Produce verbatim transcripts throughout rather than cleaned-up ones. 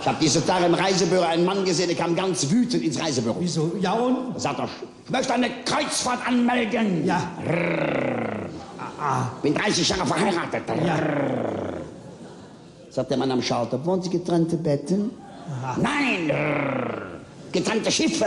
Ich hab diese Tage im Reisebüro einen Mann gesehen, der kam ganz wütend ins Reisebüro. Wieso? Ja, und? Da sagt er: „Ich möchte eine Kreuzfahrt anmelden.“ Ja. Ah, ah. „Bin dreißig Jahre verheiratet.“ Ja. Sagt der Mann am Schalter: „Wollen Sie getrennte Betten?“ Aha. „Nein.“ „Getrennte Schiffe.“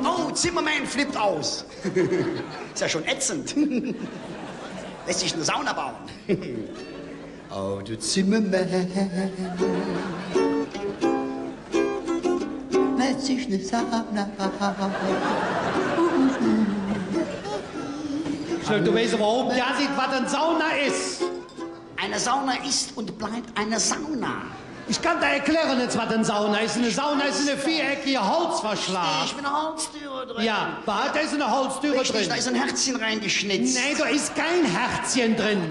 Oh, Zimmermann flippt aus. Ist ja schon ätzend. Lässt sich eine Sauna bauen. Oh, du Zimmermann. Lässt sich eine Sauna bauen. Schön, du weißt überhaupt ja nicht, was eine Sauna ist. Eine Sauna ist und bleibt eine Sauna. Ich kann dir erklären, jetzt, was eine Sauna ist. Eine Sauna ist eine viereckige Holzverschlag. Ich bin eine Holztüre drin. Ja, was? Da ist eine Holztüre drin. Richtig, da ist ein Herzchen reingeschnitzt. Nein, da ist kein Herzchen drin.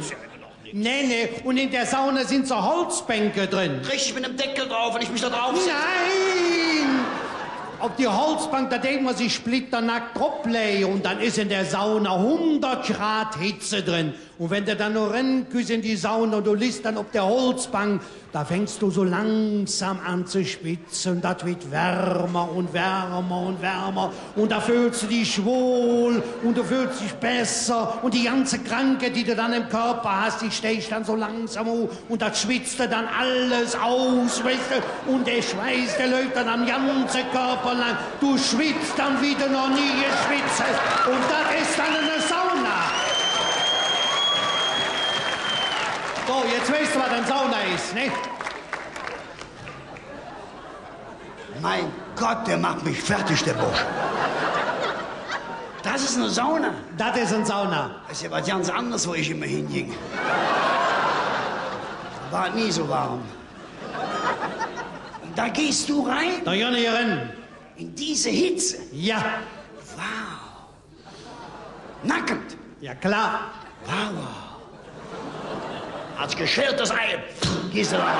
Nee, nee. Und in der Sauna sind so Holzbänke drin. Richtig, mit einem Deckel drauf, wenn ich mich da drauf setze. Nein! Auf die Holzbank, da dät mer sich splitternackt dropläge und dann ist in der Sauna hundert Grad Hitze drin. Und wenn du dann noch renküss in die Sauna und du liggst dann auf der Holzbank, da fängst du so langsam an zu schwitzen. Dat weed wärmer und wärmer und wärmer. Und da föhls du dich wohl und du föhls dich besser. Und die ganze Krankheit, die du dann im Körper hast, die steigt dann so langsam hoch. Und dat schwitzt du dann alles aus, weißt du. Und der Schweiß, der läuft dann am ganzen Körper lang. Du schwitzt dann, wie du noch nie geschwitzt hast. Und dat ist dann eine Sauna. So, jetzt weißt du, was eine Sauna ist, ne? Mein Gott, der macht mich fertig, der Bursch. Das ist eine Sauna. Dat ist eine Sauna. Das ist ja was ganz anderes, wo ich immer hinging. War nie so warm. Und da gehst du rein? Da gehst du rein. In diese Hitze? Ja. Wow. Nackend? Ja, klar. Wow, wow. Als geschältes Ei. Gehst du da rein?